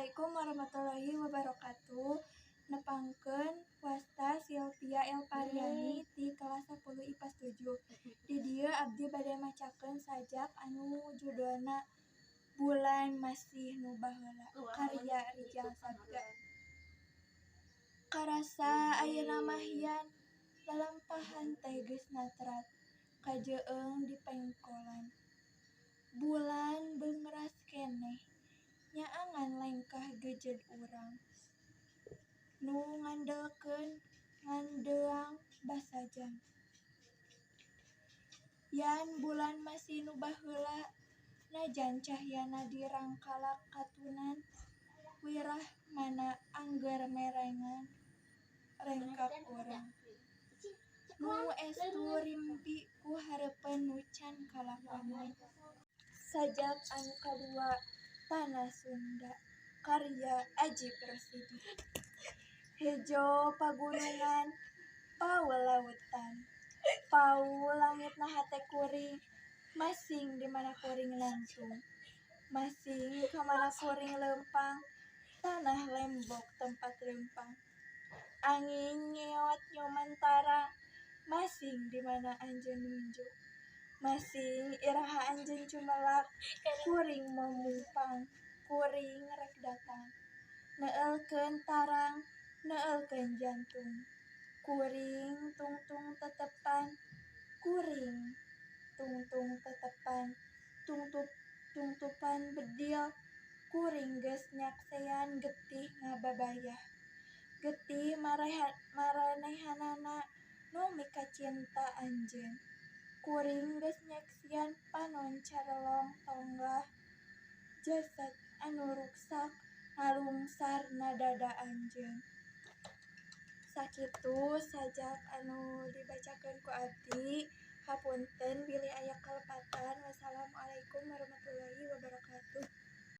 Assalamualaikum warahmatullahi wabarakatuh. Nepangkeun, wasta Silvia Elpariani ti kelas 10 IPA 7. Di dieu abdi bade macakeun sajak anu judulna Bulan Masih Nu Baheula, karya Rijal Sabda. Karasa ayeuna mah, Yan, lalampahan teh geus natrat kajeung di pengkolan. Bulan beungras keneh nyaangan lengkah gejed urang nu ngandelkeun ngandeang basa jam. Yan, bulan masih nu baheula, najan cahyana dirangkalak katunan, wirah mana angger merengan rengkak urang nu estu rimpi ku hareupeun nu can kalakonan. Sajak anu kadua, Tanah Sunda, karya Ajip Rosidi. Hejo pagunungan, paul lautan, paul langitna hate kuring, masing di mana kuring nangtung, masing ka mana kuring leumpang, tanah lembok tempat leumpang. Angin ngeot nyoman tarang, masing di mana anjeun nunjuk, masing iraha anjeun cumelak, kuring momupang, kuring rek datang. Neulkeun tarang, neulkeun jantung, kuring tungtung tetepan, kuring tungtung tetepan, tungtupan bedil, kuring geus nyaksean getih ngababayah. Getih maranehanana nu mikacinta anjeun. Kuring geus nyaksian panon carelong tonggah jasad anu ruksak ngalungsar na dada anjeun. Sakitu sajak anu dibacakeun ku abdi. Hapunten bilih aya kalepatan. Wassalamualaikum warahmatullahi wabarakatuh.